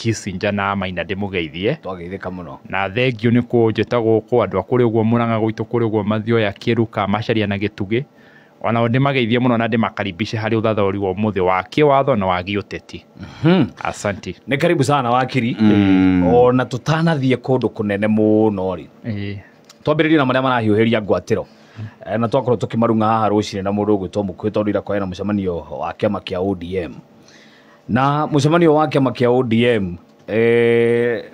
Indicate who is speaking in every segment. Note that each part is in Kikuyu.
Speaker 1: Kissinger na Maina ndĩmũgeithie.
Speaker 2: Twageithĩka mũno.
Speaker 1: Na thengio nĩ kũnjĩta gũkũ andũ a kũrĩa ũguo Mũrang'a gwitũ kũrĩa ũguo Mathioya, Kĩruka, Macharia na Gĩtugĩ. Onao ndĩmageithie mũno na ndĩmakaribishe harĩ ũthathaũri wa ũmũthĩ wa kĩwatho na wa gĩũteti. Asanti.
Speaker 2: Nĩ karibu sana wakiri. Ona tũtanathiĩ kũndũ kũnene mũno rĩ, twambĩrĩrie na marĩa marahiũhĩria ngwatĩro. Na twakorwo tũkĩmarung'a haha rũcinĩ na mũndũ ũgwĩtwo Mũkuhĩ, tondũ ira kwarĩ na mũcemanio wa kĩama kĩa ODM. Na mũcemanio wa kĩama kĩa ODM,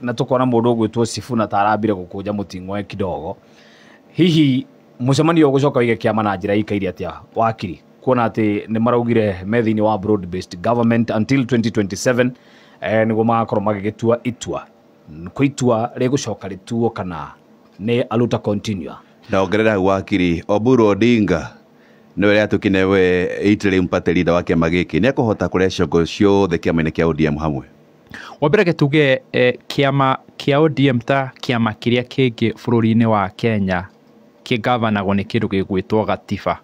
Speaker 2: na tũkona mũndũ ũgwĩtwo Sifuna ta arambire gũkũnja mũting'oe kidogo. Hihi mũcemanio ũgũcoka wĩige kĩama na njĩra ĩikaire atĩa, wakiri, kuona atĩ nĩ maraugire me thĩinĩ wa broad based government until 2027, nĩguo magakorwo magĩgĩtua itua? Kwĩ itua rĩgũcoka rĩtuo kana nĩ aluta continua?
Speaker 3: Na ongerera hau, wakiri, Oburu Odinga nĩwe rĩrĩa tũkinewe interim party leader wa kĩama gĩkĩ, nĩ ekũhota kũrehe ciongo ciothe kĩama-inĩ kĩa ODM hamwe?
Speaker 1: Wambere tuge kĩama kĩa ODM ta kĩama kĩrĩa kĩngĩ bũrũri-inĩ wa Kenya kĩgavanagwo nĩ kĩndũ gĩgwĩtwo gatiba.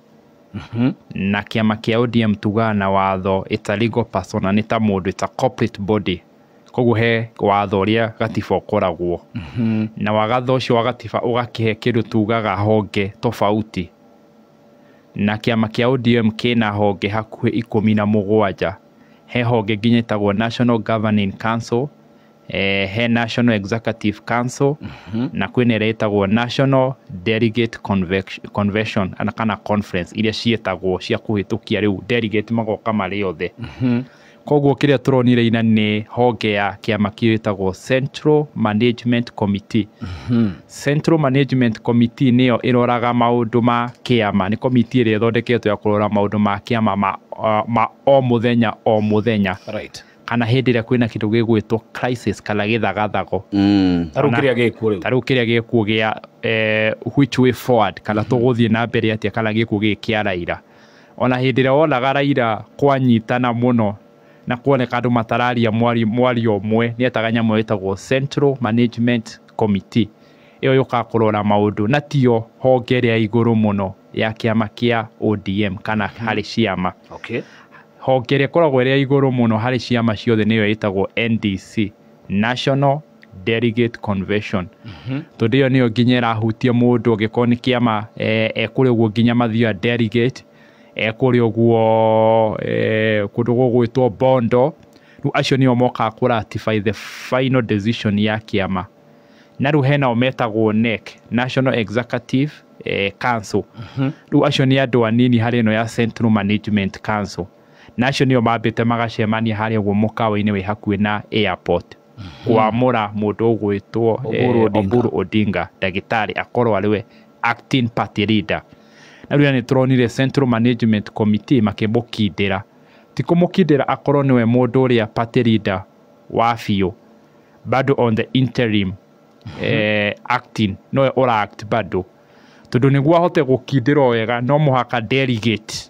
Speaker 1: Na kĩama kĩa ODM tugaga na watho, it's a legal persona, nĩ ta mũndũ, it's a corporate body, koguo he watho ũrĩa gatiba ũkoragwo na wagatho ũcio wa gatiba ũgakĩhe kĩndũ tugaga honge tofauti. Na kĩama kĩa ODM kĩna honge hakuhĩ 17. He honge nginya ĩtagwo National Governing Council, he National Executive Council, na kwĩna ĩrĩa ĩtagwo National Delegate Convention kana conference iria ciĩtagwo cia kũhĩtũkia rĩu delegate magoka marĩ othe. Koguo kĩrĩa tũronire ina nĩ honge ya kĩama kĩu ĩtagwo Central Management Committee. Central Management Committee nĩyo ĩroraga maũndũ ma kĩama, nĩ committee ĩrĩa ĩthondeketwo ya kũrora maũndũ ma kĩama ma o mũthenya o mũthenya, kana hĩndĩ ĩrĩa kwĩna kĩndũ gĩgwĩtwo crisis kana gĩthagathago.
Speaker 2: Ta rĩu kĩrĩa gĩkuo rĩu.
Speaker 1: Ta rĩu kĩrĩa gĩkuo gĩa which way forward, kana tũgũthiĩ na mbere atĩa, kana gĩkuo gĩkĩ kĩa Raila. Ona hĩndĩ ĩrĩa wonaga Raila kwanyitana mũno na kuoneka andũ matararia mwario ũmwe, nĩ etaga nyamũ ĩtagwo Central Management Committee. Ĩyo yũkaga kũrora maũndũ, na tiyo honge ĩrĩa igũrũ mũno ya kĩama kĩa ODM kana harĩ ciama. Honge ĩrĩa ĩkoragwo ĩrĩ ya igũrũ mũno harĩ ciama ciothe nĩyo ĩtagwo NDC, National Delegate Convention, tondũ ĩyo nĩyo nginya ĩrahutia mũndũ angĩkorwo nĩ kĩama ekũrĩa ũguo nginya Mathioya delegate ekũrĩa ũguo, kũndũ gũgwĩtwo Bondo. Rĩu acio nĩo mokaga kũ ratify the final decision ya kĩama. Na rĩu henao metagwo NEC, National Executive Council. Rĩu acio nĩ andũ anini harĩ ĩno ya Central Management Council, na acio nĩo mambĩte magacemania harĩa ũguo mũkawa-inĩ wĩ hakuhĩ na airport kwamũra mũndũ ũgwĩtwo
Speaker 2: Oburu Odinga.
Speaker 1: Oburu Odinga ndagĩtarĩ akorwo arĩ we acting party leader. Na rĩu nĩ tũronire Central Management Committee makĩmũkindĩra, ti kũmũkindĩra akorwo nĩwe mũndũ ũrĩa party leader wa biũ, bado on the interim, acting, nowe ũra act bado, tondũ nĩguo ahote gũkindĩrwo wega no mũhaka delegate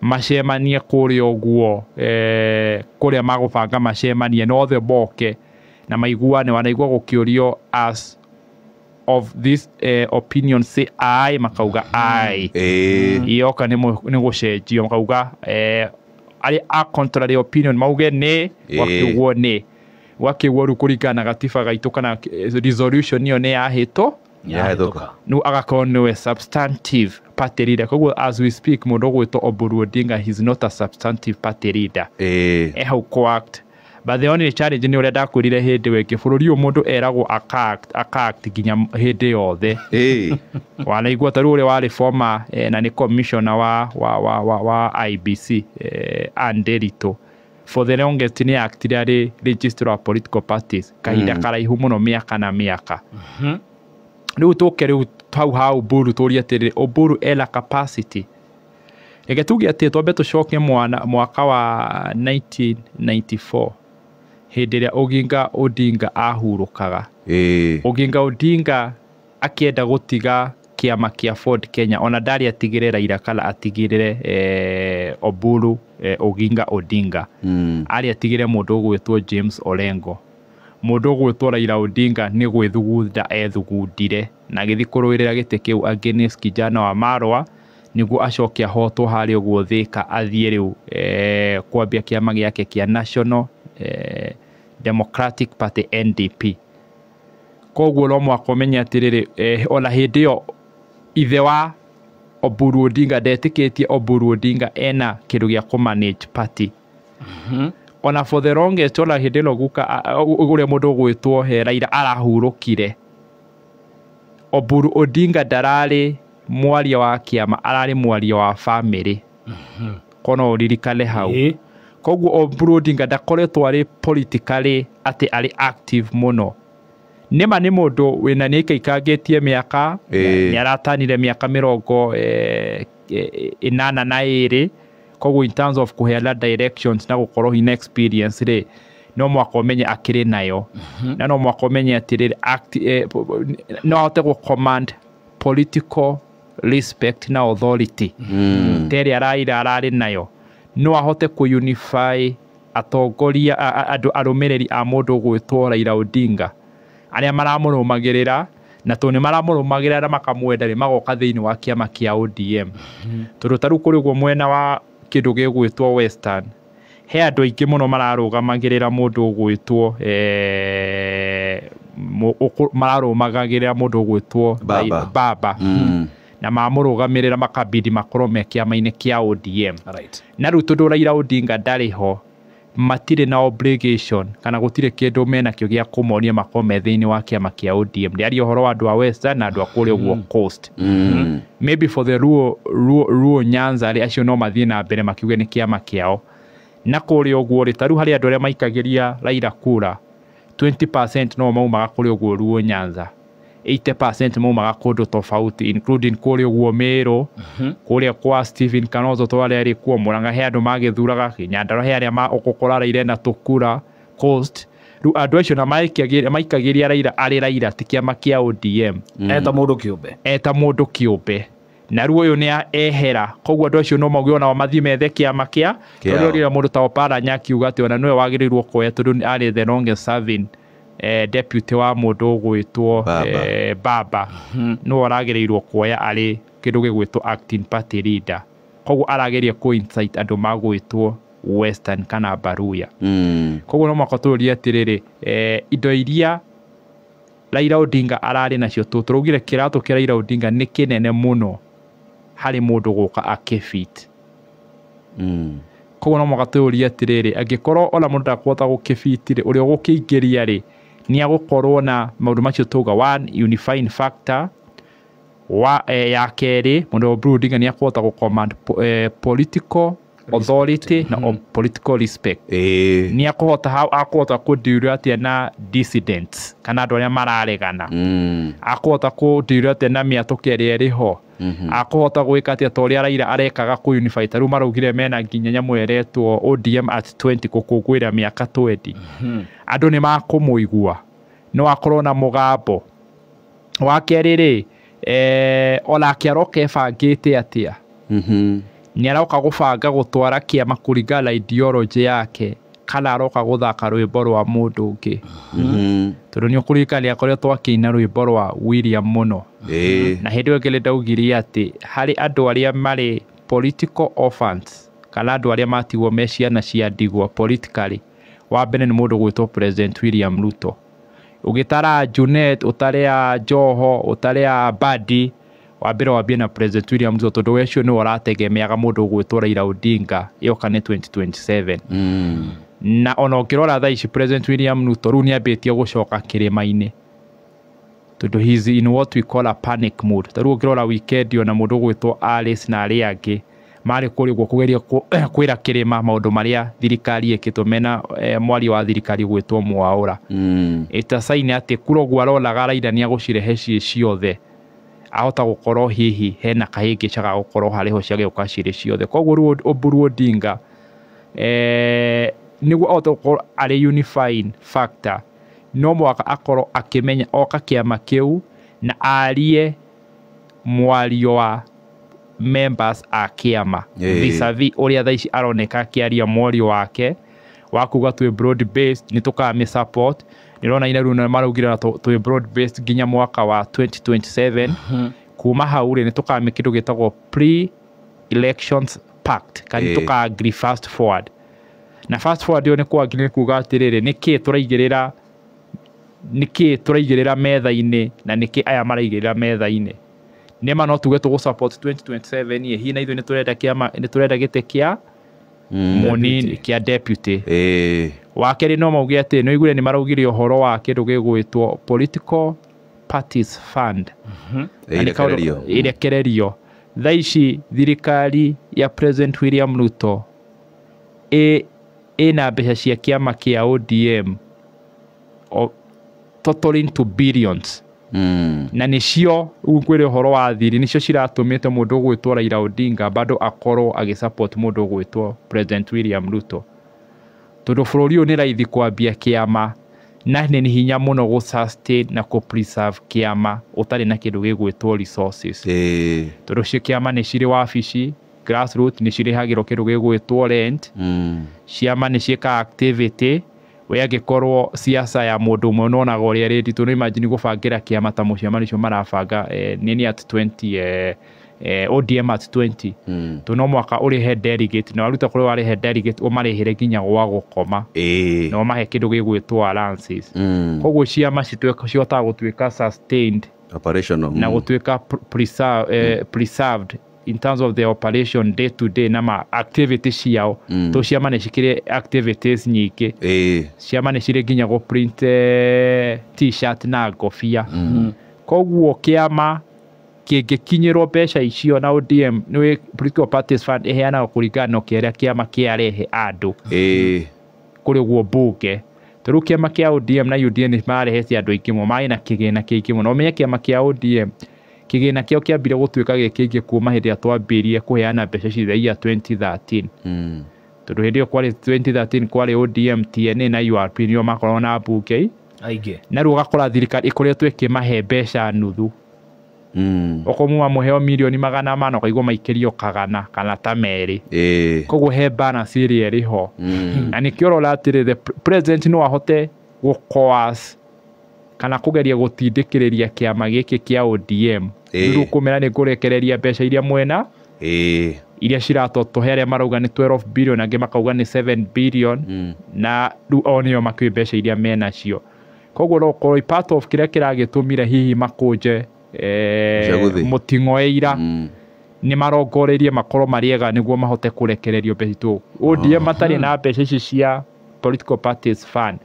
Speaker 1: macemanie kũrĩa ũguo, kũrĩa magũbanga macemanie na othe moke na maiguane. Wanaigua gũkĩũrio, "As of this opinion, say aye," makauga aye. Yoka nĩ gũcenjio, makauga arĩa a contrary opinion mauge nĩ gwakiugwo nĩ gwakiugwo. Rĩu kũringana na gatiba gaitũ kana resolution ĩyo nĩ yahĩtwo.
Speaker 3: Yahĩtũka.
Speaker 1: Rĩu agakorwo nĩwe substantive party leader. Koguo as we speak, mũndũ ũgwĩtwo Oburu Odinga, he's not a substantive party leader, e hau co-act. But the only challenge nĩ ũrĩa ndakwĩrire hĩndĩ ĩyo ĩngĩ, bũrũri ũyũ mũndũ eragwo aka-act nginya hĩndĩ yothe. Wanaigua ta rĩu ũrĩa warĩ former na nĩ commissioner wa IBC, Anne Nderitu, for the longest nĩ actire arĩ registrar of political parties kahinda karaihu mũno, mĩaka na mĩaka. Rĩu tũke rĩu hau ha Oburu, tũrie atĩrĩrĩ, Oburu ena capacity? Reke tuge atĩ twambe tũcoke mwaka wa 1994, hĩndĩ ĩrĩa Oginga Odinga ahurũkaga. Oginga Odinga akĩenda gũtiga kĩama kĩa Ford Kenya, ona ndarĩ atigĩre Raila kana atigĩrĩre Oburu Oginga Odinga, arĩ atigĩre mũndũ ũgwĩtwo James Orengo. Mũndũ ũgwĩtwo Raila Odinga nĩ gwĩthugunda ethugundire na agĩthiĩ kũrũĩrĩra gĩtĩ kĩu against Kijana wa Marwa, nĩguo acoke ahotwo harĩa ũguo Thika, athiĩ rĩu kwambia kĩama gĩake kĩa National Democratic Party NDP. Koguo no mwaka ũmenye atĩrĩrĩ, ona hĩndĩ ĩyo ithe wa Oburu Odinga ndetĩkĩtie Oburu Odinga ena kĩndũ gĩa kũ manage party. Ona for the longest, ona hĩndĩ ĩno guka ũrĩa mũndũ ũgwĩtwo Raila arahurũkire, Oburu Odinga ndararĩ mwaria wa kĩama, ararĩ mwaria wa family. Kono ũririkane hau. Koguo Oburu Odinga ndakoretwo arĩ politically atĩ arĩ active mũno. Nĩma nĩ mũndũ wĩna nĩ aikaikangĩtie mĩaka, nĩ aratanire mĩaka 82, koguo in terms of kũheana directions na gũkorwo hina experience rĩ, no mwaka ũmenye akĩrĩ nayo. Na no mwaka ũmenye atĩrĩrĩ, no ahote gũ command political respect na authority ta ĩrĩa Raila ararĩ nayo. No ahote kũ unify atongoria andũ arũmĩrĩri a mũndũ ũgwĩtwo Raila Odinga arĩa maramũrũmagĩrĩra, na tondũ nĩ maramũrũmagĩrĩra na makamwenda rĩ, magoka thĩinĩ wa kĩama kĩa ODM. Tondũ ta rĩu kũrĩ ũguo mwena wa kĩndũ gĩgwĩtwo Western, he andũ aingĩ mũno mararũgamagĩrĩra mũndũ ũgwĩtwo mararũmagagĩrĩra mũndũ ũgwĩtwo Baba. Na mamũrũgamĩrĩra makabidi makorwo me kĩama-inĩ kĩa ODM. Na rĩu tondũ Raila Odinga ndarĩ ho, matirĩ na obligation kana gũtirĩ kĩndũ menakĩo gĩa kũmonia makorwo me thĩinĩ wa kĩama kĩa ODM. Ndĩaria ũhoro wa andũ a Western na andũ a kũrĩa ũguo Coast. Maybe for the Luo Nyanza rĩ, acio no mathiĩ na mbere makiuge nĩ kĩama kĩao. Na kũrĩa ũguo rĩ, ta rĩu harĩ andũ arĩa maikagĩria Raila kura, 20% no maumaga kũrĩa ũguo Luo Nyanza, 80% maumaga kũndũ tofauti, including kũrĩa ũguo Meru, kũrĩa kwa Stephen Kalonzo twarĩa arĩ kuo, Murang'a he andũ magĩthuraga, Nyandarua he arĩa ũgũkora Raila ena tũkura Coast. Rĩu andũ acio na maikagĩria Raila arĩ Raila, ti kĩama kĩa ODM.
Speaker 2: Eta mũndũ kĩũmbe.
Speaker 1: Eta mũndũ kĩũmbe. Na rĩu ũyũ nĩ ehera, koguo andũ acio no mauge onao mathiĩ methe kĩama kĩa, tondũ rĩrĩa mũndũ ta Oparanya akiuga atĩ ona nĩwe wagĩrĩirwo kuoya tondũ arĩ the longest serving deputy wa mũndũ ũgwĩtwo Baba, nĩwe ũragĩrĩirwo kuoya arĩ kĩndũ gĩgwĩtwo acting party leader. Koguo arageria kũ incite andũ magwĩtwo Western kana Baruya. Koguo no mũhaka tũrie atĩrĩrĩ, indo iria Raila Odinga ararĩ nacio, tũraugire kĩratũ kĩa Raila Odinga nĩ kĩnene mũno harĩ mũndũ gũka akĩbit. Koguo no mũhaka tũrie atĩrĩrĩ, angĩkorwo ona mũndũ ndakũhota gũkĩbit rĩ, ũrĩa ũgũkĩingĩria rĩ, nĩ agũkorwo na maũndũ macio tauga, one, unifying factor, wa ya kerĩ, mũndũ Oburu Odinga nĩ akũhota gũ command political authority na political respect. Nĩ akũhota akũhota kũ deal atĩa na dissidents kana andũ arĩa mararegana. Akũhota kũ deal atĩa na mĩatũka ĩrĩa ĩrĩ ho. Akũhota gwĩka atĩa ta ũrĩa Raila arekaga kũ unify. Ta rĩu maraugire mena nginya nyamũ ĩretwo ODM at 20 gũkũngũĩra mĩaka 20. Andũ nĩ makũmũigua, no akorwo na mũgambo. Wa kerĩ rĩ, onake aroka ebangĩte atĩa? Nĩ aroka gũbanga gũtwara kĩama kũringana na ideology yake, kana aroka gũthaka rwĩmbo rwa mũndũ ũngĩ? Tondũ nĩ ũkũririkana nĩ akoretwo akĩina rwĩmbo rwa William mũno. Na hĩndĩ ĩyo ĩngĩ ndaugire atĩ harĩ andũ arĩa marĩ political orphans, kana andũ arĩa matigwo me ciana cia ndigwa politically, wa mbere nĩ mũndũ gwĩtwo President William Ruto. Ũgĩtara Junet, ũtare a Joho, ũtare a Mbadi, wa mbere wambie na President William Ruto, tondũ we ũcio nĩwe ũrategemeaga mũndũ ũgwĩtwo Raila Odinga ĩyoka nĩ 2027. Na ona ũngĩrora thaa ici President William Ruto rĩu nĩambĩtie gũcoka kĩrĩma-inĩ, tondũ he is in what we call a panic mode. Ta rĩu ũngĩrora weekend ona mũndũ ũgwĩtwo Alice na arĩa angĩ marĩ kũrĩa ũguo kũgeria kwĩra kĩrĩma maũndũ marĩa thirikari ĩkĩtwo mena mwaria wa thirikari gwĩtwo Mwaũra. It's a sign atĩ kura ũguo aronaga Raila nĩ agũcirehe ciĩ ciothe, ahota gũkorwo hihi hena kahĩngĩca ga gũkorwo harĩ ho ciagĩũka cirĩ ciothe. Koguo rĩu Oburu Odinga nĩguo ahote gũkorwo arĩ unifying factor, no mũhaka akorwo akĩmenya oka kĩama kĩu na arie mwario wa members a kĩama vis-a-vis ũrĩa thaa ici aroneka akĩaria mwario wake wa kuga twĩ broad based, nĩ tũkamĩ support. Nĩũrona ina rĩu maraugire na twĩ broad based nginya mwaka wa 2027. Kuma hau rĩ, nĩ tũkamĩ kĩndũ gĩtagwo pre elections pact, kana tũka agree fast forward. Na fast forward ĩyo nĩ kwa nĩ kuga atĩrĩrĩ, nĩkĩ tũraigĩrĩra, nĩkĩ tũraigĩrĩra metha-inĩ na nĩkĩ aya maraigĩrĩra metha-inĩ. Nĩma no tuge tũgũ support 2027 ĩ, hihi na ithuĩ nĩtũrenda kĩama, nĩtũrenda gĩtĩ kĩa mũnini kĩa deputy. Wa kerĩ no mauge atĩ nĩ ũiguire nĩ maraugire ũhoro wa kĩndũ gĩgwĩtwo political parties fund. Na nĩ kaũndũ-
Speaker 3: Irekererio.
Speaker 1: Irekererio. Thaa ici thirikari ya President William Ruto ĩna mbeca cia kĩama kĩa ODM totaling to billions. Na nĩcio rĩu ngwĩre ũhoro wa thiri, nĩcio ciratũmĩte mũndũ ũgwĩtwo Raila Odinga bado akorwo agĩsupport mũndũ ũgwĩtwo President William Ruto, tondũ bũrũri ũyũ nĩ raithi kwambia kĩama na nĩ hinya mũno gũ sustain na kũ preserve kĩama ũtarĩ na kĩndũ gĩgwĩtwo resources. Tondũ cio kĩama nĩ cirĩ wabici grassroots, nĩ cirĩhagĩrwo kĩndũ gĩgwĩtwo rent. Ciama nĩ ciĩkaga activity, we angĩkorwo siasa ya mũndũ ũmwe nĩwonaga ũrĩa ĩrĩ nditũ, nĩ imagine gũbangĩra kĩama ta mũcemanio ũcio marabanga nini at 20 ODM at 20. Tondũ no mũhaka ũrĩhe delegate, na waruta kũrĩa warĩhe delegate ũmarĩhĩre nginya gwa gũkoma na ũmahe kĩndũ gĩgwĩtwo allowances. Koguo ciama cihotaga gũtuĩka sustained
Speaker 3: operational
Speaker 1: na gũtuĩka preserved in terms of the operation day to day na ma activity ciao. To ciama nĩ cikĩrĩ activities nyingĩ. Ciama nĩ cirĩ nginya gũ print t-shirt na ngobia. Koguo kĩama kĩngĩkinyĩrwo mbeca icio na ODM nĩ political parties fund ĩheanaga kũringana na kĩrĩa kĩama kĩarehe andũ kũrĩ guo mbunge. Tondũ kĩama kĩa ODM na UDA nĩ marehete andũ aingĩ mũno, marĩ na kĩgĩna kĩingĩ mũno. Ũmenye kĩama kĩa ODM kĩgĩna kĩao kĩambire gũtuĩka gĩ kĩingĩ kuma hĩndĩ ĩrĩa twambirie kũheana mbeca ici the year 2013. Tondũ hĩndĩ ĩyo kwarĩ 2013 kwarĩ ODM, TNA na URP nĩo makoragwo na mbunge
Speaker 2: aingĩ.
Speaker 1: Na rĩu ũgakora thirikari ĩkoretwo ĩkĩmahe mbeca nuthu. Okorwo muma mũheo mirioni 400, ũkaigua maikĩrio kagana kana ta merĩ. Koguo he balance ĩrĩa ĩrĩ ho. Na nĩkĩo ũrora atĩrĩ, the president no ahote gũ coerce kana kũgeria gũtindĩkĩrĩria kĩama gĩkĩ kĩa ODM. Rĩu kũmera nĩ ngũrekereria mbeca iria mwena iria ciratotohe, arĩa marauga nĩ 12 billion, angĩ makauga nĩ 7 billion. Na rĩu o nĩo makĩũĩ mbeca iria menacio. Koguo no ũkorwo part of kĩrĩa kĩragĩtũmire hihi makũnje
Speaker 3: Uchaguzi.
Speaker 1: mũting'oe ira nĩ marongoreirie makorwo marĩ ega nĩguo mahote kũrekererio mbeca itũ. ODM matarĩ na mbeca ici cia political parties fund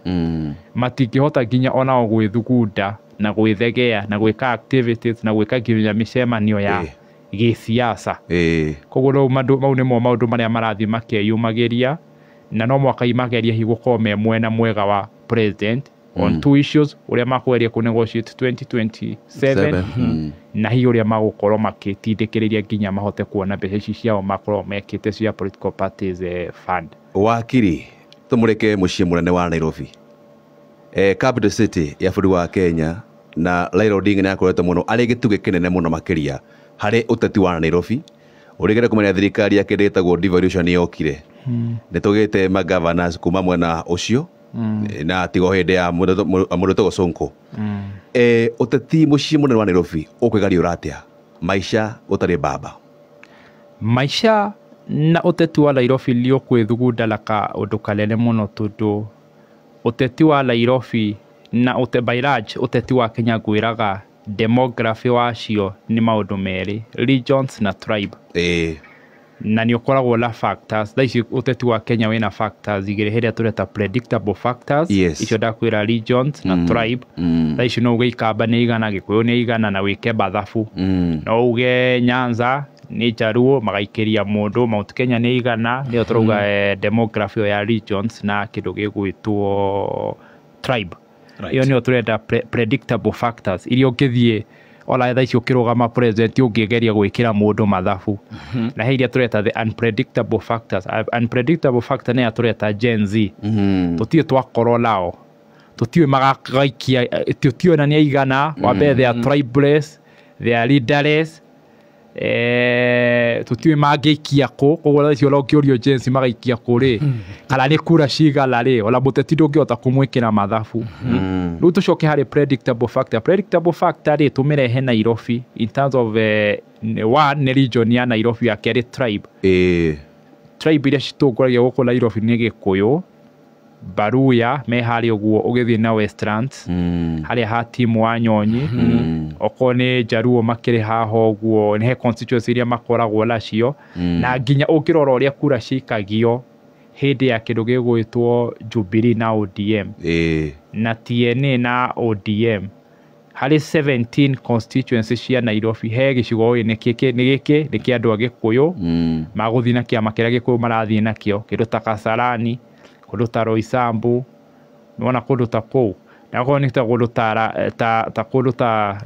Speaker 1: matingĩhota nginya onao gwĩthugunda na gwĩthegea na gwĩka activities na gwĩka nginya mĩcemanio ya gĩsiasa. Koguo rĩu mau nĩmo maũndũ marĩa marathiĩ makeyumagĩria, na no mũhaka imagerie hihi gũkorwo me mwena mwega wa president on two issues, ũrĩa makũgeria kũ negotiate 2027
Speaker 3: Seven.
Speaker 1: Na hihi ũrĩa magũkorwo makĩtindĩkĩrĩria nginya mahote kuona mbeca ici ciao makorwo mekĩte cia political parties fund.
Speaker 3: Wakiri, tumureke muciĩ mũnene wa Nairobi, capital city ya bũrũri wa Kenya, na Raila Odinga nĩ akoretwo mũno arĩ gĩtugĩ kĩnene mũno makĩria harĩ ũteti wa Nairobi. Ũrĩgere kũmenya thirikari ya kĩndũ gĩtagwo devolution yokire, nĩ tũgĩte magovernors kuma mwena ũcio na tigo hĩndĩ ya mũndũ wĩtagwo Sonko. Ũteti mũciĩ mũnene wa Nairobi ũkwĩgariũra atĩa maica ũtarĩ baba?
Speaker 1: Maica na ũteti wa Nairobi nĩ ũkwĩthugunda na kaũndũ kanene mũno, tondũ ũteti wa Nairobi na by large ũteti wa Kenya, ngwĩraga demography wacio nĩ maũndũ merĩ, regions na tribe. Na nĩ ũkoragwo na factors. Thaa ici ũteti wa Kenya wĩna factors igĩrĩ hĩrĩa tũreta predictable factors. Icio ndakwĩra, regions na tribe. Thaa ici no uge Ikamba nĩ igana, Gĩkũyũ nĩ igana, na wĩke mathabu. No uge Nyanza nĩ Njaruo magaikĩria mũndũ, Mount Kenya nĩ igana, nĩyo tũrauga demography ĩyo ya regions na kĩndũ gĩgwĩtwo tribe. Ĩyo nĩyo tũrenda predictable factors iria ũngĩthiĩ ona thaa ici ũkĩrũgama president ũngĩgeria gwĩkĩra mũndũ mathabu. Na he iria tũreta the unpredictable factors. Unpredictable factor nĩya tũreta Gen Z. Tũtirĩ twakorwo nao, tũtiũĩ magaikia, tũtiũĩ na nĩ aigana. Wa mbere, they are tribeless, they are leaderless. Tũtiũĩ mangĩikia kũ. Koguo thaa ici ona ũngĩũrio Gen Z magaikia kũ rĩ, kana nĩ kura cigana rĩ, ona mũteti ndũngĩhota kũmwĩkĩra mathabu. Rĩu tũcoke harĩ predictable factor. Predictable factor rĩ, tũmĩrehe Nairobi in terms of one nĩ region ya Nairobi, ya kerĩ tribe. Tribe iria citongoragia gũkũ Nairobi nĩ Gĩkũyũ, Baruya me harĩa ũguo ũgĩthiĩ na Westlands, harĩa ha timu wa Nyonyi. Okorwo nĩ Jaruo makĩrĩ haha ũguo, nĩ he constituency iria makoragwo nacio. Na nginya ũngĩrora ũrĩa kura cikagio hĩndĩ ya kĩndũ gĩgwĩtwo Jubilee na ODM na TNA na ODM, harĩ 17 constituency cia Nairobi he gĩcigo ĩ nĩ gĩkĩ nĩ kĩa andũ a Gĩkũyũ, magũthiĩ na kĩama kĩrĩa Gĩkũyũ marathiĩ nakĩo, kĩndũ ta Kasarani, kũndũ ta Roysambu, nĩwona kũndũ ta kũu. Na okorwo nĩ ta kũndũ ta kũndũ ta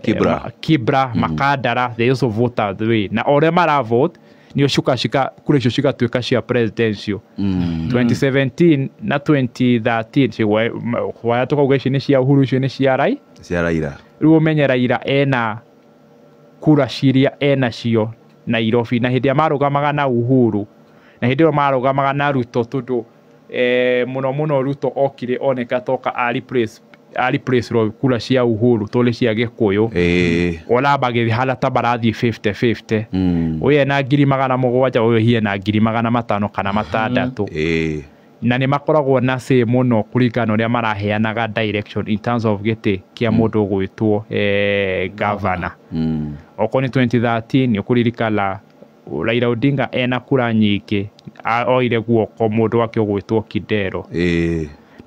Speaker 1: Kibra, Makandara, they also vote that way. Na o ũrĩa mara vote nĩo cukacika kura icio cigatuĩka cia presidential. 2017 na 2013 waya tũkauga ici nĩ cia Uhuru, icio nĩ cia Raila. Rĩu ũmenye Raila ena kura ciria enacio Nairobi, na hĩndĩ ĩrĩa marũgamaga na Uhuru na hĩndĩ ĩyo marũgamaga na Ruto, tondũ mũno mũno Ruto okire oneka toka a replace kura cia Uhuru tondũ cia Gĩkũyũ. Ona magĩhana ta marathiĩ 50-50. Ũyũ ena 700,000, ũyũ hihi ena 500,000 kana 600. Na nĩ makoragwo na say mũno kũringana na ũrĩa maraheanaga direction in terms of gĩtĩ kĩa mũndũ ũgwĩtwo governor. Okorwo nĩ 2013 nĩ ũkũririkana Raila Odinga ena kura nyingĩ, oire guoko mũndũ wake ũgwĩtwo Kidero.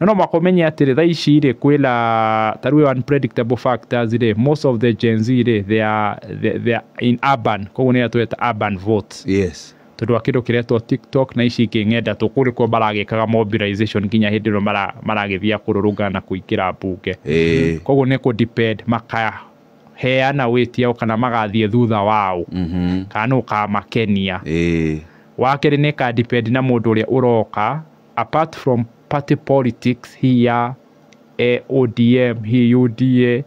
Speaker 1: No mwaka ũmenye atĩrĩ, thaa ici rĩ kwĩna ta rĩu unpredictable factors rĩ, most of the Gen Z rĩ, they are in urban, koguo nĩ tweta urban votes.
Speaker 3: Yes.
Speaker 1: Tondũ wa kĩndũ kĩretwo TikTok na ici ingĩ ng'enda tũkũ nĩkuo maragĩkaga mobilization nginya hĩndĩ ĩno maragĩthiĩ kũrũrũngana na kũingĩra mbunge. Koguo nĩ kũ depend makaheana weight yao kana magathiĩ thutha wao, kana nũ ũkamakenia. Wa kerĩ nĩ ka depend na mũndũ ũrĩa ũroka, apart from party politics hihi ya ODM, hihi UDA,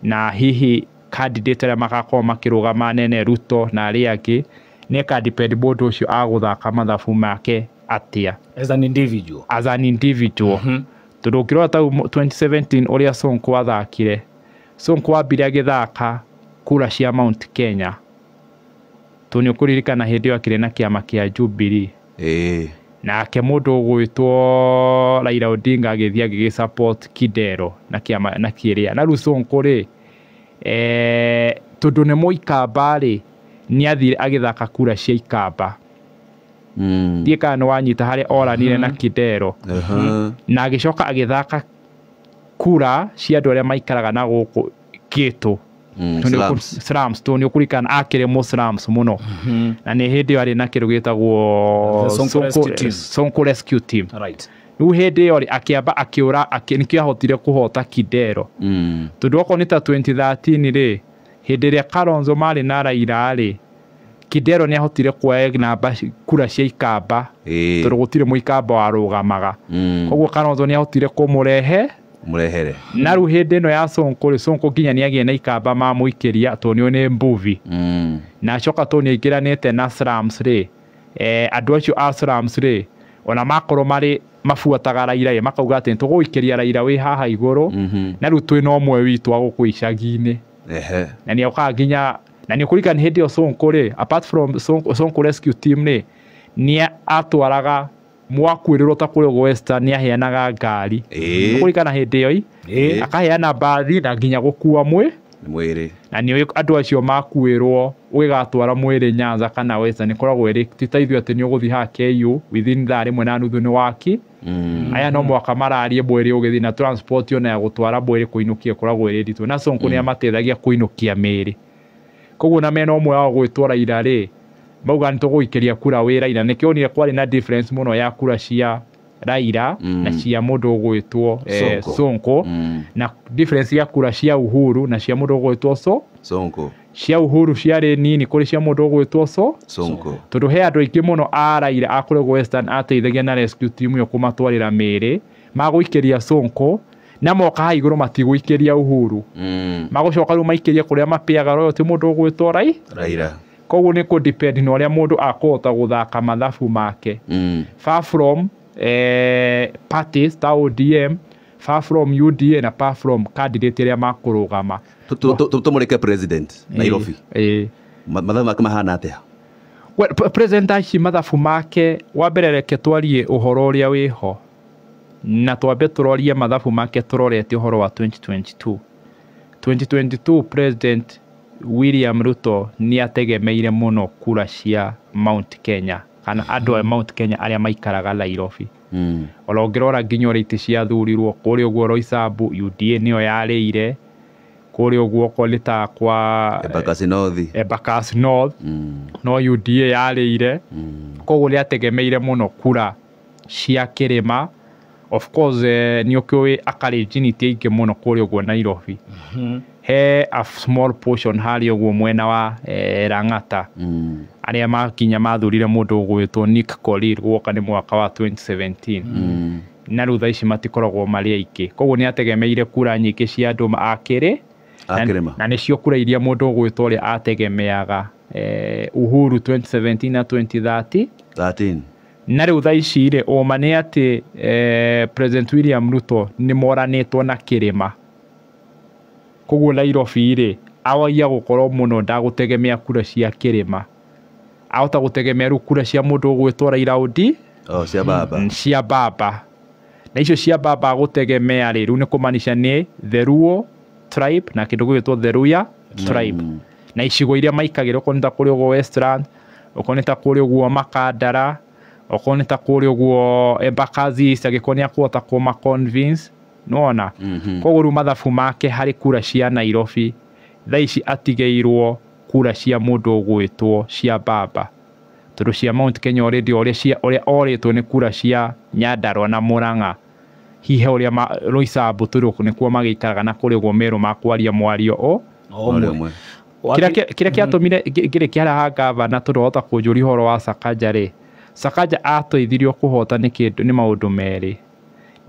Speaker 1: na hihi candidate arĩa magakorwo makĩrũgama nene Ruto na arĩa angĩ, nĩ ka depend mũndũ ũcio agũthaka mathabu make atĩa
Speaker 2: as an individual.
Speaker 1: As an individual. Tondũ ũngĩrora ta 2017 ũrĩa Sonko athakire, Sonko ambire agĩthaka kura cia Mount Kenya, tondũ nĩ ũkũririkana hĩndĩ ĩyo akĩrĩ na kĩama kĩa Jubilee. Nake mũndũ ũgwĩtwo Raila Odinga agĩthiĩ agĩgĩ support Kidero na kĩama na kĩrĩa. Na rĩu Sonko rĩ, tondũ nĩ mũikamba rĩ, nĩ athire agĩthaka kura cia ikamba. Ndiĩ kana nĩ wanyita harĩa oranire na Kidero. Na agĩcoka agĩthaka kura cia andũ arĩa maikaraga na gũkũ ghetto. Slums, tondũ nĩ ũkũririkana akĩrĩ mũ slums mũno. Na nĩ hĩndĩ ĩyo arĩ na kĩndũ gĩtagwo Sonko Rescue Team.
Speaker 2: Right.
Speaker 1: Rĩu hĩndĩ ĩyo rĩ, akĩamba akĩũra, nĩkĩo ahotire kũhota Kidero. Tondũ okorwo nĩ ta 2013 rĩ, hĩndĩ ĩrĩa Kalonzo marĩ na Raila rĩ, Kidero nĩ ahotire kuoya namba kura cia ikamba, tondũ gũtirĩ mũikamba warũgamaga. Koguo Kalonzo nĩ ahotire kũmũrehe
Speaker 3: mũrehere.
Speaker 1: Na rĩu hĩndĩ ĩno ya Sonko rĩ, Sonko nginya nĩ agĩe na ikamba mamũikĩria tondũ nĩ mbuvi. Na acoka tondũ nĩ aingĩranĩte na slums rĩ, andũ acio a slums rĩ, ona makorwo marĩ mabuataga Raila rĩ, makauga atĩ tũgũikĩria Raila wĩ haha igũrũ, na rĩu twĩna ũmwe witũ wa gũkũ icagi-inĩ. Na nĩ okaga nginya, na nĩ ũkũririkana hĩndĩ ĩyo Sonko rĩ, apart from Sonko Rescue Team rĩ, nĩ atwaraga mwakuĩrĩrwo ta kũrĩa Western, nĩ aheanaga ngari. Ũkũririkana hĩndĩ ĩyo, akaheana mbathi na nginya gũkua mwĩrĩ. Na nĩ andũ acio makuĩrwo ũgĩgatwara mwĩrĩ Nyanza kana Western, ĩkoragwo ĩrĩ ti ta ithuĩ atĩ nĩ ũgũthiĩ haha KU within thaa rĩmwe na nuthu nĩ waki. Aya no mwaka mararie mwĩrĩ ũgĩthiĩ na transport ona ya gũtwara mwĩrĩ kũinũkia ĩkoragwo ĩrĩ nditũ. Na Sonko nĩ amateithagia kũinũkia mĩĩrĩ. Koguo na mena ũmwe wao gwĩtwo Raila rĩ, mauga nĩ tũgũikĩria kura wĩ Raila. Nĩkĩo onire kwarĩ na difference mũno ya kura cia Raila na cia mũndũ ũgwĩtwo Sonko, na difference ya kura cia Uhuru na cia mũndũ ũgwĩtwo
Speaker 3: Sonko.
Speaker 1: Cia Uhuru ciarĩ nini kũrĩ cia mũndũ ũgwĩtwo
Speaker 3: Sonko.
Speaker 1: Tondũ he andũ aingĩ mũno a Raila a kũrĩa Western ateithagia na rescue team ĩyo kũmatwarĩra mĩĩrĩ, magũikĩria Sonko, na moka haha igũrũ matigũikĩria Uhuru. Magũcoka rĩu maikĩrie kũrĩa mapeaga royalty mũndũ ũgwĩtwo
Speaker 3: Raila.
Speaker 1: Koguo nĩ kũ depend na ũrĩa mũndũ akũhota gũthaka mathabu make. Far from parties ta ODM, far from UDA na far from candidate arĩa makũrũgama.
Speaker 3: Tũmũreke president Nairobi. Mathabu make mahana atĩa?
Speaker 1: Well, President aici mathabu make wa mbere reke twarie ũhoro ũrĩa wĩho na twambe tũrorie mathabu make tũrorete ũhoro wa 2022. 2022 President William Ruto nĩ ategemeire mũno kura cia Mount Kenya kana andũ a Mount Kenya arĩa maikaraga Nairobi. Ona ũngĩrora nginya ũrĩa itĩ ciathurirwo kũrĩa ũguo Roysambu UDA nĩyo yarĩire, kũrĩa ũguo okorwo nĩ ta kwa
Speaker 3: Embakasi North.
Speaker 1: Embakasi North no UDA yarĩire. Koguo nĩ ategemeire mũno kura cia kĩrĩma. Of course nĩ ũkĩũĩ Akalenjin ti aingĩ mũno kũrĩa ũguo Nairobi. He a small portion harĩa ũguo mwena wa Lang'ata arĩa makinya mathurire mũndũ ũgwĩtwo Nick Korir guoka nĩ mwaka wa 2017. Na rĩu thaa ici matikoragwo marĩ aingĩ, koguo nĩ ategemeire kura nyingĩ cia andũ a kĩrĩ na nĩcio kura iria mũndũ ũgwĩtwo ũrĩa ategemeaga Uhuru 2017 na 2013. Na rĩu thaa ici rĩ, ũma nĩ atĩ President William Ruto nĩ moranĩtwo na kĩrĩma, koguo Nairobi rĩ awaia gũkorwo mũno ndagũtegemea kura cia kĩrĩma, ahota gũtegemea rĩu kura cia mũndũ ũgwĩtwo Raila Odinga.
Speaker 3: Cia baba.
Speaker 1: Cia baba. Na icio cia baba gũtegemea rĩ, rĩu nĩ kũmaanisha nĩ the Luo tribe na kĩndũ gĩgwĩtwo the Luhya tribe. Na icigo iria maikagĩra okorwo nĩ ta kũrĩa ũguo Westland, okorwo nĩ ta kũrĩa ũguo Makandara, okorwo nĩ ta kũrĩa ũguo Embakasi East, angĩkorwo nĩ akũhota kũma convince, nĩwona? Koguo rĩu mathabu make harĩ kura cia Nairobi thaa ici atigĩirwo kura cia mũndũ ũgwĩtwo cia baba, tondũ cia Mount Kenya already ũrĩa orĩtwo nĩ kura cia Nyandarua na Murang'a, hihi ũrĩa Roysambu tondũ nĩkuo magĩikaraga na kũrĩa ũguo Meru makwaria mwario o
Speaker 3: ũmwe.
Speaker 1: Kĩrĩa kĩatũmire ngĩrĩkia harĩa ha gavana tondũ wahota kũnjũria ũhoro wa Sakaja rĩ, Sakaja atũithirio kũhota nĩ kĩndũ nĩ maũndũ merĩ.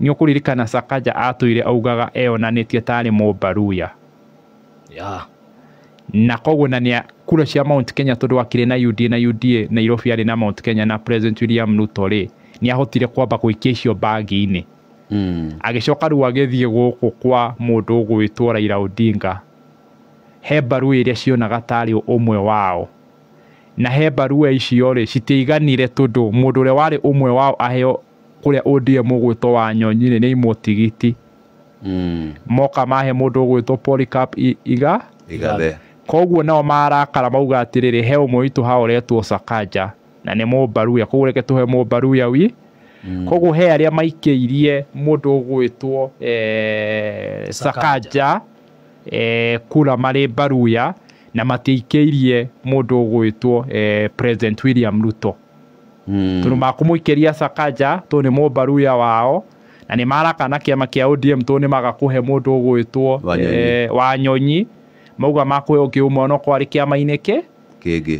Speaker 1: Nĩ ũkũririkana Sakaja atũire augaga eyonanĩtie tarĩ Mũmbaruya. Na koguo na nĩ kura cia Mount Kenya tondũ akĩrĩ na UDA na UDA Nairobi arĩ na Mount Kenya na President William Ruto rĩ, nĩ ahotire kwamba gũikia icio bagi-inĩ. Agĩcoka rĩu agĩthiĩ gũkũ kwa mũndũ ũgwĩtwo Raila Odinga. He barua iria cionaga tarĩ ũmwe wao, na he barua icio rĩ citiaiganire tondũ mũndũ ũrĩa warĩ ũmwe wao aheo kũrĩa ODM ũgwĩtwo Wanyonyi rĩ nĩ aimwo tigiti. Moka mahe mũndũ ũgwĩtwo Polycarp Igathe. Koguo nao marakara mauga atĩrĩrĩ, he ũmwe witũ haha ũretwo Sakaja na nĩ Mũmbaruya, koguo reke tũhe Mũmbaruya wi. Koguo he arĩa maikĩirie mũndũ ũgwĩtwo Sakaja kura marĩ Baruya na matiaikĩirie mũndũ ũgwĩtwo President William Ruto. Tondũ makũmũikĩria Sakaja tondũ nĩ Mũmbaruya wao na nĩ marakana kĩama kĩa ODM tondũ nĩ maga kũhe mũndũ ũgwĩtwo Wanyonyi, mauga makũhe ũngĩ ũmwe onokorwo arĩ kĩama-inĩ
Speaker 3: kĩngĩ.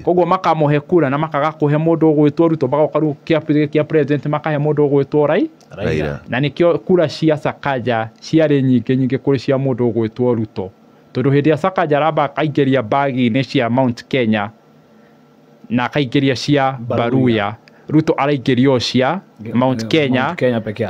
Speaker 1: Koguo makamũhe kura na makaga kũhe mũndũ ũgwĩtwo Ruto, magoka rĩu kĩa president makahe mũndũ ũgwĩtwo
Speaker 3: Raila.
Speaker 1: Na nĩkĩo kura cia Sakaja ciarĩ nyingĩ nyingĩ kũrĩ cia mũndũ ũgwĩtwo Ruto, tondũ hĩndĩ ĩrĩa Sakaja aramba akaingĩria bagi-inĩ cia Mount Kenya na akaingĩria cia Baruya, Ruto araingĩrio cia Mount Kenya,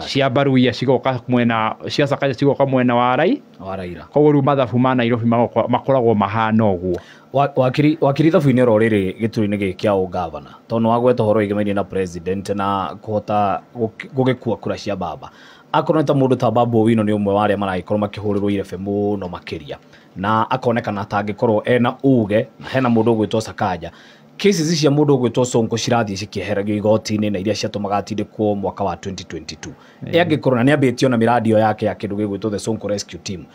Speaker 1: cia Baruya cigoka mwena cia Sakaja cigoka mwena wa Raila. Koguo rĩu mathabu ma Nairobi makoragwo mahana ũguo.
Speaker 2: Wakiri ithabu-inĩ oro rĩrĩ gĩturwa-inĩ gĩkĩ kĩa ũgavana, tondũ nĩ wagweta ũhoro wĩgĩmainie na president na kũhota gũgĩkua kura cia baba, akorwo nĩ ta mũndũ ta Babu Owino nĩ ũmwe wa arĩa maragĩkorwo makĩhũrĩrwo irebe mũno makĩria, na akonekana atangĩkorwo ena uge na hena mũndũ ũgwĩtwo Sakaja. Cases cia mũndũ ũgwĩtwo Sonko cirathiĩ cikĩeheragio igoti-inĩ na iria ciatũmaga atindĩkwo mwaka wa 2022. Angĩkorwo na nĩambĩtio na mĩrandio yake ya kĩndũ gĩgwĩtwo the Sonko Rescue Team,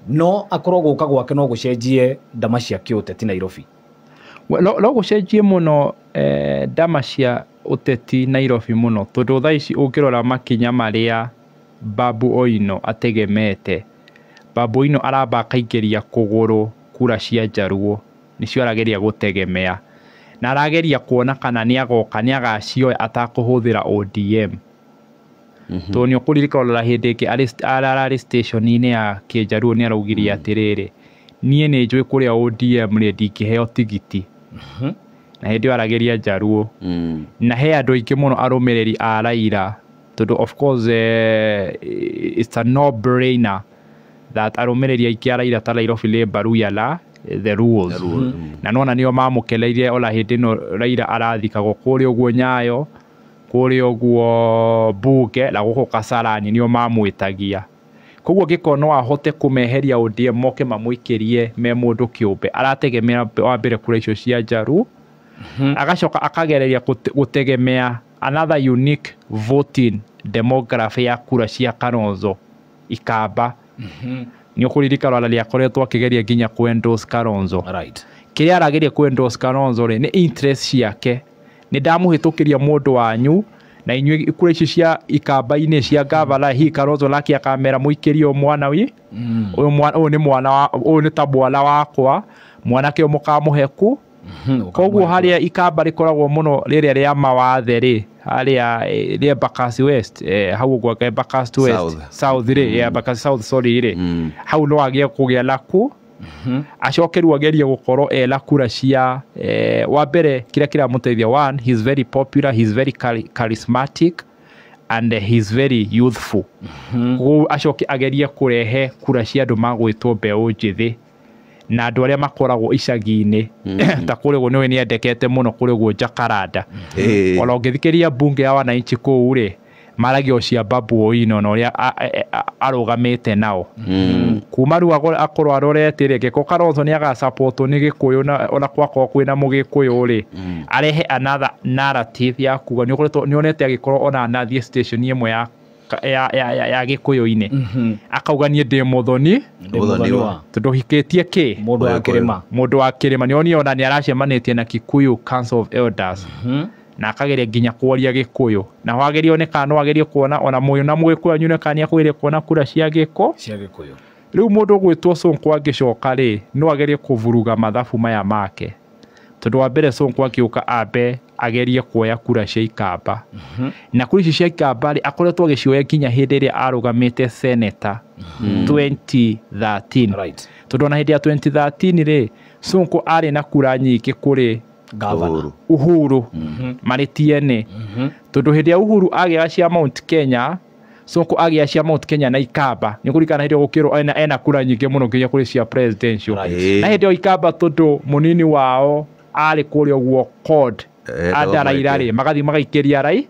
Speaker 2: no akorwo gũka gwake no gũcenjie ndama cia kĩũteti Nairobi.
Speaker 1: No gũcenjie mũno ndama cia ũteti Nairobi mũno, tondũ thaa ici ũngĩrora makinya marĩa Babu Owino ategemete, Babu Owino aramba akaingĩria kũgũrũ kura cia Njaruo, nĩcio arageria gũtegemea, na arageria kuona kana nĩ agoka nĩ agacioya atakũhũthĩra ODM. Tondũ nĩ ũkũririkana hĩndĩ ĩngĩ ararĩ station-inĩ ya Kĩnjaruo nĩ araugirie atĩrĩrĩ, niĩ nĩ njũĩ kũrĩa ODM rĩ ndingĩheo tigiti. Na hĩndĩ ĩyo arageria Njaruo. Na he andũ aingĩ mũno arũmĩrĩri a Raila, tondũ of course it's a no brainer that arũmĩrĩri aingĩ a Raila ta Nairobi nĩ Baruya la the rules. Na nona nĩo mamũkeneire ona hĩndĩ ĩno Raila arathikagwo kũrĩa ũguo Nyayo, kũrĩa ũguo Bunge na gũkũ Kasarani nĩo mamwĩtagia. Koguo angĩkorwo no ahote kũmeheria ODM moke mamũikĩrie me mũndũ kĩũmbe, arategemea wa mbere kura icio cia Njaruo, agacoka akagereria gũtegemea another unique voting demography ya kura cia Kalonzo Ikamba. Nĩ ũkũririkana ona nĩakoretwo akĩgeria nginya kũ endorse Kalonzo.
Speaker 2: Right.
Speaker 1: Kĩrĩa arageria kũ endorse Kalonzo rĩ, nĩ interest ciake. Nĩ ndamũhĩtũkĩria mũndũ wanyu na inyuĩ kura ici cia Ikamba-inĩ cia gavana, hihi Kalonzo nake akamera mũikĩrie ũyũ mwana wi, ũyũ mwana, ũyũ nĩ mwana wa, ũyũ nĩ ta mwana wakwa, mwanake ũyũ mũkamũhe ku. Koguo harĩa Ikamba rĩkoragwo mũno rĩrĩa rĩa mawathe rĩ, harĩa rĩa Embakasi West, hau ũguo Embakasi West,
Speaker 3: South.
Speaker 1: South rĩ, ya Embakasi South, sorry rĩ, hau no agĩe kũgĩa na ku. Acoke rĩu agerie gũkorwo ena kura cia, wa mbere kĩrĩa kĩramũteithia, one, he is very popular, he is very charismatic and he is very youthful. Koguo acoke agerie kũrehe kura cia andũ magwĩtwo mbeũ njĩthĩ na andũ arĩa makoragwo icagi-inĩ. Ta kũrĩa ũguo nĩwe nĩendekete mũno kũrĩa ũguo Jakaranda. Ona ũngĩthikĩrĩria mbunge ya wananchi kũu rĩ, maragia o cia Babu Owino na ũrĩa arũgamĩte nao. Kuma rĩu akorwo arorete rĩ, angĩkorwo Kalonzo nĩ agasupportwo nĩ Gĩkũyũ na ona gwakorwo kwĩna Mũgĩkũyũ rĩ, arehe another narrative ya kuga nĩ ũkoretwo, nĩ onete agĩkorwo ona anathiĩ station ĩmwe ya Gĩkũyũ-inĩ. Akauga niĩ ndĩ mũthoni,
Speaker 2: Ndĩ mũthoni wa.
Speaker 1: Tondũ hikĩtie kĩ?
Speaker 2: Mũndũ wa kĩrĩma.
Speaker 1: Mũndũ wa kĩrĩma. Nĩ onire ona nĩ aracemanĩtie na Kikuyu Council of Elders. Na akageria nginya kwaria Gĩkũyũ. Na ho agerio nĩ kana no agerie kuona ona mũyũ na Mũgĩkũyũ anyu nĩ kana nĩ akũgeria kuona kura cia Gĩkũ.
Speaker 2: Cia Gĩkũyũ.
Speaker 1: Rĩu mũndũ ũgwĩtwo Sonko angĩcoka rĩ, no agerie kũburuga mathabu maya make. Tondũ wa mbere Sonko angĩũka ambe agerie kuoya kura cia Ikamba. Na kura ici cia Ikamba rĩ, akoretwo agĩcioya nginya hĩndĩ ĩrĩa arũgamĩte senator 2013.
Speaker 2: Right.
Speaker 1: Tondũ ona hĩndĩ ya 2013 rĩ, Sonko arĩ na kura nyingĩ kũrĩ
Speaker 2: Gavana.
Speaker 1: Uhuru. Marĩ TNA. Tondũ hĩndĩ ya Uhuru agĩaga cia Mount Kenya, Sonko agĩa cia Mount Kenya na Ikamba. Nĩ kũririkana hĩndĩ ĩyo gũkĩrwo ena kura nyingĩ mũno nginya kũrĩ cia presidential.
Speaker 2: Right.
Speaker 1: Na hĩndĩ ĩyo Ikamba tondũ mũnini wao arĩ kũrĩa ũguo CORD, anda Raila rĩ, magathiĩ magaikĩria Rai.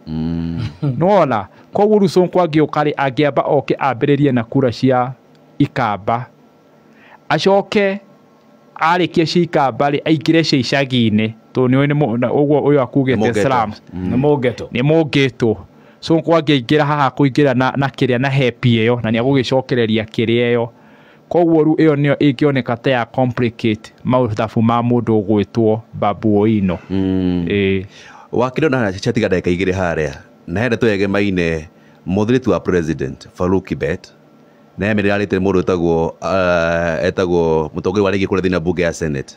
Speaker 1: Nĩwona? Koguo rĩu Sonko angĩũka rĩ, angĩamba oke ambĩrĩrie na kura cia Ikamba. Acoke arĩkie cia Ikamba rĩ, aingĩre cia icagi-inĩ. Tondũ nĩũĩ nĩ na ũguo ũyũ akugĩte
Speaker 3: Mũngeto.
Speaker 1: slums.
Speaker 2: Nĩ mũngeto.
Speaker 1: Nĩ mũngeto. Sonko angĩingĩra haha kũingĩra na kĩrĩa na hepi ĩyo, na nĩegũgĩcokereria kĩrĩa ĩyo. Koguo rĩu ĩyo nĩyo ĩngĩoneka ta ya complicate maũthabu ma mũndũ ũgwĩtwo Babu Owino.
Speaker 3: Wakĩrĩ ona catiga ndagĩka igĩrĩ harĩa, na he ndeto yegemaine mũthirĩtu wa president Farouk Kibet, na he mĩrĩra arĩte mũndũ etagwo mũtongoria wa rĩngĩ kũrĩa thĩinĩ wa bunge ya Senate,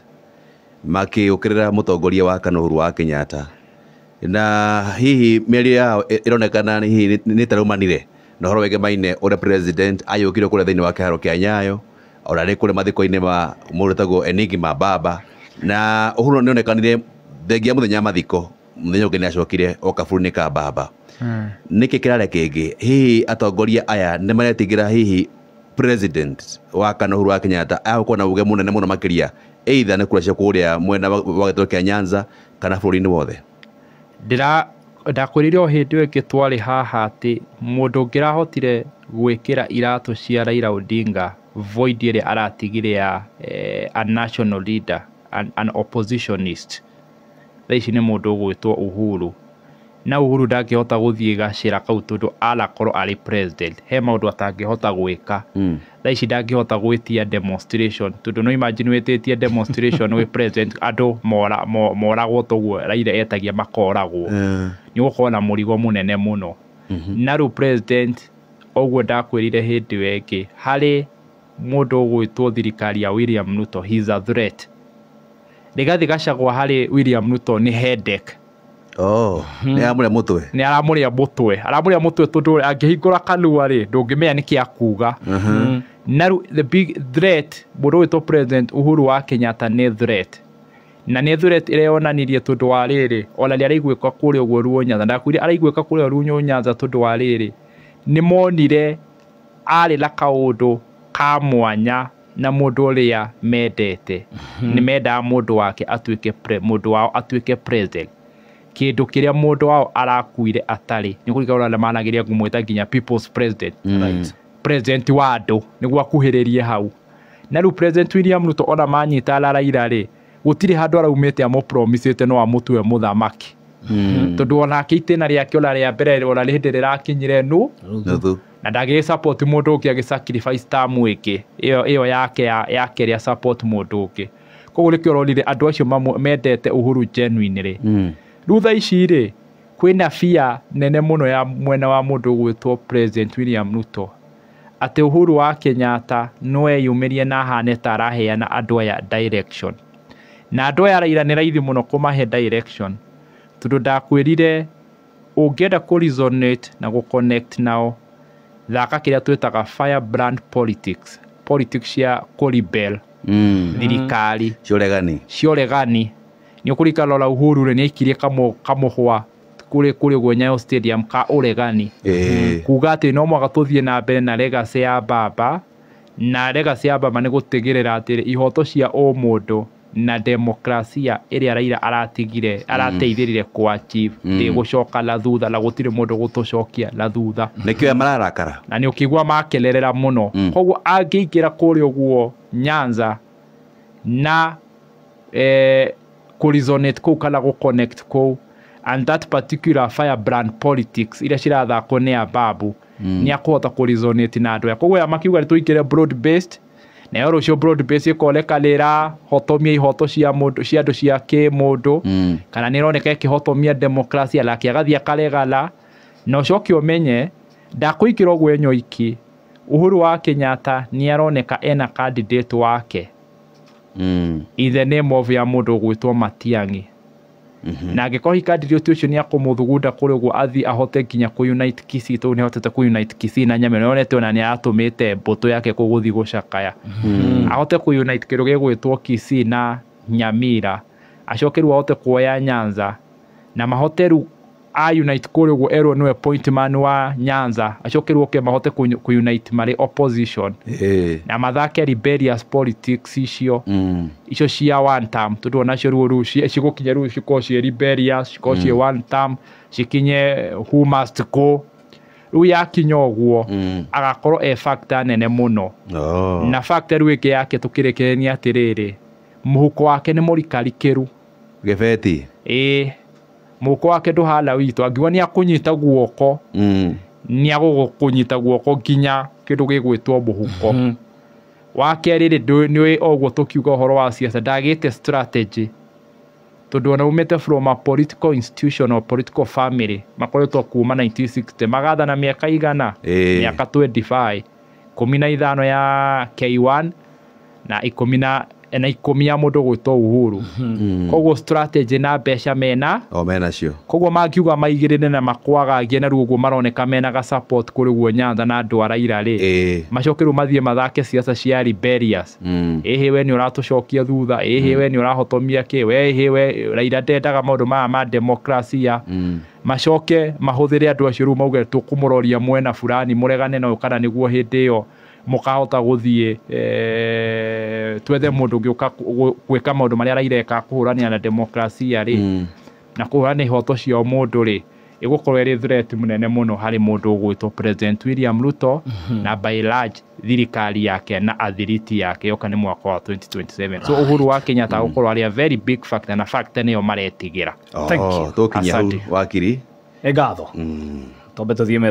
Speaker 3: makĩũkĩrĩra mũtongoria wa kana Uhuru wa Kenyatta. Na hihi mĩario yao ĩronekana hihi nĩ taraumanire na ũhoro wegemaine ũrĩa president ayũkire kũrĩa thĩinĩ wa kĩharo kĩa Nyayo, ona arĩ kũrĩa mathiko-inĩ ma mũndũ wĩtagwo Enigma Baba. Na Uhuru nĩonekanire thengia mũthenya wa mathiko, mũthenya ũngĩ nĩacokire oka bũrũri-inĩ ka Baba. Nĩkĩ kĩrarĩa kĩngĩ? Hihi atongoria aya nĩ maretigĩra hihi president wa kana Uhuru wa Kenyatta agũkorwo na uge mũnene mũno makĩria, either nĩ kura cia kũrĩa mwena wa gĩtarũ kĩa Nyanza kana bũrũri-inĩ wothe?
Speaker 1: Ndakwĩrire o hĩndĩ ĩyo ĩngĩ twarĩ haha atĩ mũndũ ũngĩrahotire gwĩkĩra iratũ cia Raila Odinga void ĩrĩa aratigire ya a national leader, an oppositionist, thaa ici nĩ mũndũ ũgwĩtwo Uhuru. Na Uhuru ndangĩhota gũthiĩ gacĩra kau tondũ arakorwo arĩ president. He maũndũ atangĩhota gwĩka. Thaa ici ndangĩhota gwĩtia demonstration tondũ no imagine wĩtĩtie demonstration wĩ president, andũ moragwo toguo Raila etagia makoragwo. Nĩ ũgũkorwo na mũrigo mũnene mũno. Na rĩu president, ũguo ndakwĩrire hĩndĩ ĩyo ĩngĩ, harĩ mũndũ ũgwĩtwo thirikari ya William Ruto, he is a threat. Rigathi Gachagua harĩ William Ruto nĩ headache.
Speaker 3: Oh, nĩ aramũrĩa mũtwe.
Speaker 1: Nĩ aramũrĩa mũtwe. Aramũrĩa mũtwe tondũ angĩhingũra kanua rĩ, ndũngĩmenya nĩkĩ akuga. Na rĩu the big threat, mũndũ ũgwĩtwo President Uhuru wa Kenyatta nĩ threat. Na nĩ threat ĩrĩa yonanirie tondũ wa rĩrĩ, ona nĩ araiguĩka kũrĩa ũguo Luo Nyanza. Ndakwĩrire araiguĩka kũrĩa Luo Nyanza tondũ wa rĩrĩ, nĩ monire arĩ na kaũndũ ka mwanya na mũndũ ũrĩa mendete nĩ mendaga mũndũ wake atuĩke mũndũ wao atuĩke president kĩndũ kĩrĩa mũndũ wao arakuire atarĩ nĩ kũringana na manageria kũmwĩta nginya people's president.
Speaker 2: Right.
Speaker 1: President wa andũ nĩguo akuhĩrĩrie hau na rĩu President William Ruto ona manyita Raila rĩ gũtirĩ handũ araumĩte amũpromisĩte no amũtue mũthamaki. Tondũ onake itĩna rĩake ona rĩa mbere ona hĩndĩ rĩrakinyire
Speaker 3: nuthu
Speaker 1: na ndagĩ support mũndũ ũngĩ agĩ sacrifice ta mwĩngĩ ĩyo yake ya kerĩ support mũndũ ũngĩ. Koguo nĩkĩo ũronire andũ acio mendete Uhuru genuinely. Rĩu thaa ici rĩ kwĩna fear nene mũno ya mwena wa mũndũ ũgwĩtwo President William Ruto atĩ Uhuru wa Kenyatta no eyumĩrie na ahane ta araheana andũ aya direction na andũ aya Raila nĩ raithi mũno kũmahe direction tondũ ndakwĩrire ũngĩenda kũ resonate na gũ connect nao thaka kĩrĩa twĩtaga firebrand politics politics cia kũ rebel thirikari cia ũregani nĩ ũkũririkana ona Uhuru rĩ nĩ aikirie kamũhwa kũrĩ ũguo Nyayo Stadium ka ũregani kuga atĩ no mũhaka tũthiĩ na mbere na legacy ya baba na legacy ya baba nĩ gũtigĩrĩra atĩ ihoto cia ũmũndũ na demokrasia ĩrĩa Raila aratigire arateithĩrĩrie kũ achieve ndĩgũcoka na thutha na gũtirĩ mũndũ gũtũcokia na thutha.
Speaker 3: Nĩkĩo mararakara
Speaker 1: na nĩ ũkĩigua makenerera mũno. Koguo angĩingĩra kũrĩa ũguo Nyanza na kũ resonate kũu kana gũ connect kũu and that particular firebrand politics iria cirathakwo nĩ Ababu nĩ akũhota kũ resonate na andũ aya. Koguo aya makiuga nĩ tũingĩre broad based nayo rũciũ broad based ĩkoneka nĩ ĩrahotomia ihoto cia mũndũ cia andũ cia kĩmũndũ kana nĩ ĩroneka ĩkĩhotomia demokrasia nake agathiĩ akaregana na ũcoke ũmenye ndakũingĩra ũguo enyoiki. Uhuru wa Kenyatta nĩ aroneka ena candidate wake in the name of ya mũndũ ũgwĩtwo Matiang'i na angĩkorwo hihi candidate ũcio nĩ akũmũthugunda kũrĩ ũguo athiĩ ahote nginya kũ unite Kisii tondũ nĩ ahotete kũ unite Kisii na Nyamira nĩonete ona nĩ aratũmĩte mbũtũ yake kũu gũthiĩ gũcakaya ahote kũ unite kĩndũ gĩgwĩtwo Kisii na Nyamira acoke rĩu ahote kuoya Nyanza na mahote rĩu a unite kũrĩa ũguo erwo nĩwe point man wa Nyanza acoke rĩu oke mahote kũ unite marĩ opposition na mathake rebellious politics icio icio cia one term tondũ onacio rĩu rĩu cigũkinya rĩu cikorwo ciĩ rebellious cikorwo ciĩ one term cikinye who must go rĩu yakinya ũguo agakorwo e factor nene mũno. Na factor rĩu ĩngĩ yake tũkĩrĩkĩrĩria atĩrĩrĩ mũhuko wake nĩ mũrikarikĩru
Speaker 3: gĩbeti
Speaker 1: ĩĩ mũhuko wake ndũhana witũ angiuga nĩ akũnyita guoko nĩ agũkũnyita guoko nginya kĩndũ gĩgwĩtwo mũhuko. Wa kerĩ rĩ nĩ ũguo tũkiuga ũhoro wa siasa ndagĩte strategy tondũ ona umĩte from a political institution or political family makoretwo kuma 1960 magathana mĩaka igana mĩaka 25 15 ya K1 na 10 ya mũndũ gwĩtwo Uhuru. Koguo strategy na mbeca mena
Speaker 3: o menacio
Speaker 1: koguo mangiuga maigĩrĩre na makwagagie na rĩu ũguo maroneka mena ga support kũrĩ guo Nyanza na andũ a Raila rĩ macoke rĩu mathiĩ mathake siasa cia rebellious ĩhĩ we nĩ ũratũcokia thutha ĩhĩ we nĩ ũrahotomia kĩ we ĩhĩ we Raila ndendaga maũndũ maya ma demokrasia macoke mahũthĩre andũ acio rĩu mauge tũkũmũroria mwena fulani mũregane na ũyũ kana nĩguo hĩndĩ ĩyo mũkahota gũthiĩ twethe mũndũ ũngĩ ũka gwĩka maũndũ marĩa Raila ekaga kũhũranĩra na demokrasia rĩ na kũhũrana ihoto cia mũndũ rĩ ĩgũkorwo ĩrĩ threat mũnene mũno harĩ mũndũ ũgwĩtwo President William Ruto na by large thirikari yake na athiriti yake yoka nĩ mwaka wa 2027. So Uhuru wa Kenyatta gũkorwo arĩ a very big factor na factor nĩyo maretigĩra.
Speaker 2: Thank you.
Speaker 3: Tũkinya hau
Speaker 1: Asante.
Speaker 3: wakiri
Speaker 2: Nĩ ngatho. Twambe tũthiĩ.